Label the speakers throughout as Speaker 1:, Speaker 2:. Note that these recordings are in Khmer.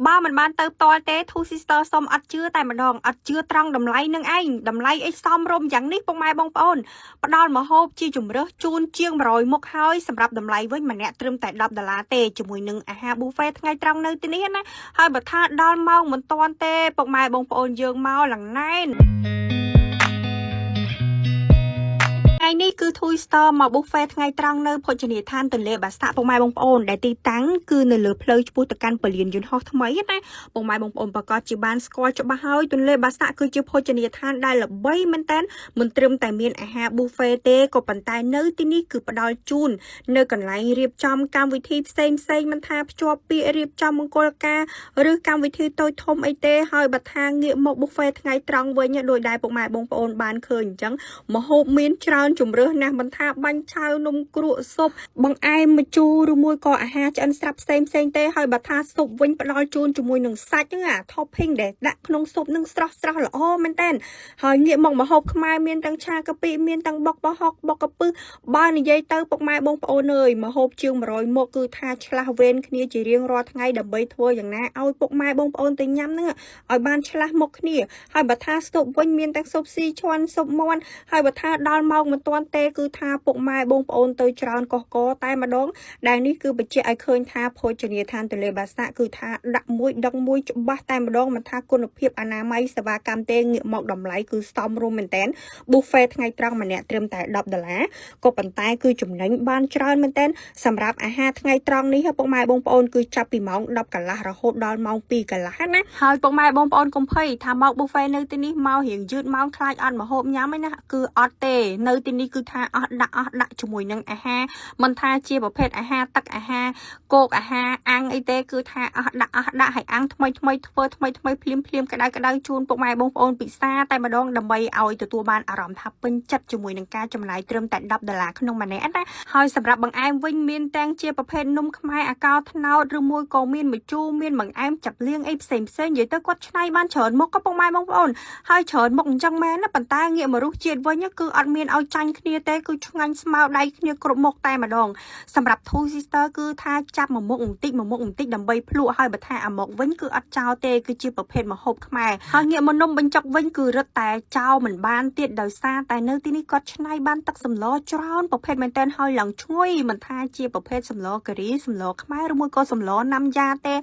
Speaker 1: បើមិនបានទៅផ្ទាល់ទេ Two Sister សុំអត់ជឿតែម្ដងអត់ជឿត្រង់តម្លៃនឹងឯងតម្លៃអីសមរម្យយ៉ាងនេះពុកម៉ែបងប្អូនផ្ដល់មហូបជាជំរើសជូនជាង100មុខហើយសម្រាប់តម្លៃវិញម្នាក់ត្រឹមតែ10ដុល្លារទេជាមួយនឹងអាហារ buffet ថ្ងៃត្រង់នៅទីនេះណាហើយបើថាដល់ម៉ោងមិនទាន់ទេពុកម៉ែបងប្អូនយើងមកឡើងណែន ថ្ងៃនេះគឺ Two Sister មក buffet ថ្ងៃត្រង់នៅភោជនីយដ្ឋានទន្លេបាសាក់ពុកម៉ែបងប្អូនដែលទីតាំងគឺនៅលើផ្លូវឆ្ពោះទៅកាន់ពលានយន្តហោះថ្មីណាពុកម៉ែបងប្អូនប្រកាសជាបានស្គាល់ច្បាស់ហើយទន្លេបាសាក់គឺជាភោជនីយដ្ឋានដែលល្បីមែនតើមិនត្រឹមតែមានអាហារ buffet ទេក៏ប៉ុន្តែនៅទីនេះគឺផ្ដល់ជូននៅកន្លែងរៀបចំកម្មវិធីផ្សេងផ្សេងមិនថាភ្ជាប់ពាក្យរៀបចំមង្គលការឬកម្មវិធីតូចធំអីទេហើយបើថាងាកមក buffet ថ្ងៃត្រង់វិញដោយដែលពុកម៉ែបងប្អូនបានឃើញអញ្ចឹង ម្ហូបមានច្រើនជម្រើសណាស់មិនថាបាញ់ឆាវនំគ្រក់ស៊ុបបង្អែមម្ជូរឬមួយក៏អាហារឆ្អិនស្រាប់ផ្សេងផ្សេងទេហើយបើថាស៊ុបវិញផ្ដល់ជូនជាមួយនឹងសាច់ហ្នឹងអា topping ដែលដាក់ក្នុងស៊ុបហ្នឹងស្រស់ស្រស់ល្អមែនតើហើយងាកមកម្ហូបខ្មែរមានទាំងឆាកាពិមានទាំងបុកប្រហុកបុកកាពឹសបើនិយាយទៅពុកម៉ែបងប្អូនអើយម្ហូបជាង100មុខគឺថាឆ្លាស់វេនគ្នាជារៀងរាល់ថ្ងៃដើម្បីធ្វើយ៉ាងណាឲ្យពុកម៉ែបងប្អូនទៅញ៉ាំហ្នឹងឲ្យបានឆ្លាស់មុខគ្នាហើយបើថាស៊ុបវិញមានទាំងស៊ុបស៊ីឈួនស៊ុបមាន់ ហើយបើថាដល់ម៉ោងមិនទាន់ទេគឺថាពុកម៉ែបងប្អូនទៅច្រើនកកកតែម្ដងដែលនេះគឺបញ្ជាក់ឲ្យឃើញថាភោជនីយដ្ឋានទន្លេបាសាក់គឺថាដាក់មួយដឹងមួយច្បាស់តែម្ដងមិនថាគុណភាពអនាម័យសេវាកម្មទេងាកមកតម្លៃគឺសមរម្យមែនតើ buffet ថ្ងៃត្រង់ម្នាក់ត្រឹមតែ10ដុល្លារក៏ប៉ុន្តែគឺចំណេញបានច្រើនមែនតើសម្រាប់អាហារថ្ងៃត្រង់នេះពុកម៉ែបងប្អូនគឺចាប់ពីម៉ោង10កន្លះរហូតដល់ម៉ោង2កន្លះណាហើយពុកម៉ែបងប្អូនកុំភ័យថាមក buffet នៅទីនេះមករៀងយឺតម៉ោងខ្លាចអត់ម្ហូបញ៉ាំឯណាគឺអត់ទេនៅទីនេះគឺថាអស់ដាក់អស់ដាក់ជាមួយនឹងអាហារមិនថាជាប្រភេទអាហារទឹកអាហារគោកអាហារអាំងអីទេគឺថាអស់ដាក់អស់ដាក់ហើយអាំងថ្មីថ្មីធ្វើថ្មីថ្មីភ្លាមភ្លាមក្តៅក្តៅជូនពុកម៉ែបងប្អូនពិសាតែម្ដងដើម្បីឲ្យទទួលបានអារម្មណ៍ថាពេញចិត្តជាមួយនឹងការចំណាយត្រឹមតែ10ដុល្លារក្នុងម្នាក់ណាហើយសម្រាប់បង្អែមវិញមានទាំងជាប្រភេទនំខ្មែរអាកោត្នោតឬមួយក៏មានម្ជូរមានបង្អែមចាប់លៀងអីផ្សេងផ្សេងនិយាយទៅគាត់ឆ្នៃបានច្រើនមុខក៏ពុកម៉ែបងប្អូនហើយច្រើនមុខអញ្ចឹងមែនណាប៉ុន្តែងាកមករសជាតិវិញគឺអត់មានឲ្យចាញ់គ្នាទេគឺឆ្ងាញ់ស្មើដៃគ្នាគ្រប់មុខតែម្ដងសម្រាប់ Two Sister គឺថាចាប់មួយមុខបន្តិចមួយមុខបន្តិចដើម្បីភ្លក់ហើយបើថាអាមុខវិញគឺអត់ចោលទេគឺជាប្រភេទម្ហូបខ្មែរហើយងាកមកនំបញ្ចុកវិញគឺរឹតតែចោលមិនបានទៀតដោយសារតែនៅទីនេះគាត់ឆ្នៃបានទឹកសម្លច្រើនប្រភេទមែនទែនហើយឡើងឈ្ងុយមិនថាជាប្រភេទសម្លការីសម្លខ្មែរឬមួយក៏សម្លណាំយ៉ាទេ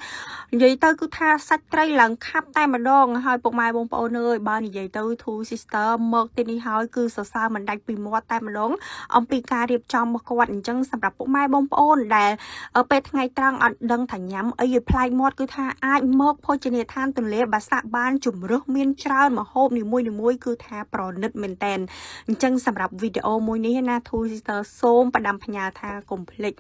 Speaker 1: និយាយទៅគឺថាសាច់ត្រីឡើងខាប់តែម្ដងហើយពុកម៉ែបងប្អូនអើយបើនិយាយទៅ Two Sister មកទីនេះហើយគឺសរសើរមិនដាច់ពីមាត់តែម្ដងអំពីការរៀបចំរបស់គាត់អញ្ចឹងសម្រាប់ពុកម៉ែបងប្អូនដែលពេលថ្ងៃត្រង់អត់ដឹងថាញ៉ាំអីឲ្យប្លែកមាត់គឺថាអាចមកភោជនីយដ្ឋានទន្លេបាសាក់បានជំរើសមានច្រើនម្ហូបនីមួយៗគឺថាប្រណិតមែនតែនអញ្ចឹងសម្រាប់វីដេអូមួយនេះណា Two Sister សូមផ្ដាំផ្ញើថាកុំភ្លេច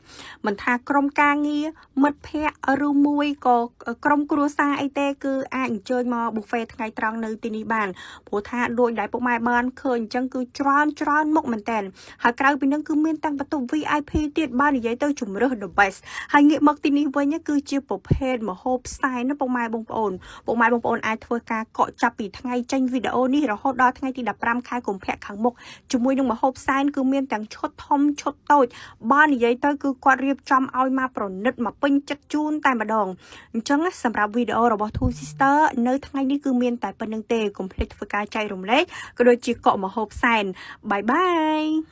Speaker 1: មិនថាក្រុមការងារមិត្តភ័ក្តិឬមួយក៏ក្រុមគ្រួសារអីទេគឺអាចអញ្ជើញមក buffet ថ្ងៃត្រង់នៅទីនេះបានព្រោះថាដូចដែលពុកម៉ែបានឃើញអញ្ចឹងគឺច្រើនច្រើនមុខមែនតែនហើយក្រៅពីនឹងគឺមានទាំងបន្ទប់ VIP ទៀតបាននិយាយទៅជំរើស the best ហើយងាកមកទីនេះវិញគឺជាប្រភេទម្ហូបផ្សែនណាពុកម៉ែបងប្អូនពុកម៉ែបងប្អូនអាចធ្វើការកក់ចាប់ពីថ្ងៃចេញវីដេអូនេះរហូតដល់ថ្ងៃទី15ខែកុម្ភៈខាងមុខជាមួយនឹងម្ហូបសែនគឺមានទាំងឈុតធំឈុតតូចបើនិយាយទៅគឺគាត់រៀបចំឲ្យមកប្រណិតមកពេញចិត្តជូនតែម្ដងអញ្ចឹងសម្រាប់វីដេអូរបស់ Two Sister នៅថ្ងៃនេះគឺមានតែប៉ុណ្្នឹងទេកុំភ្លេចធ្វើការចែករំលែកក៏ដូចជាកក់ម្ហូបសែន bye bye.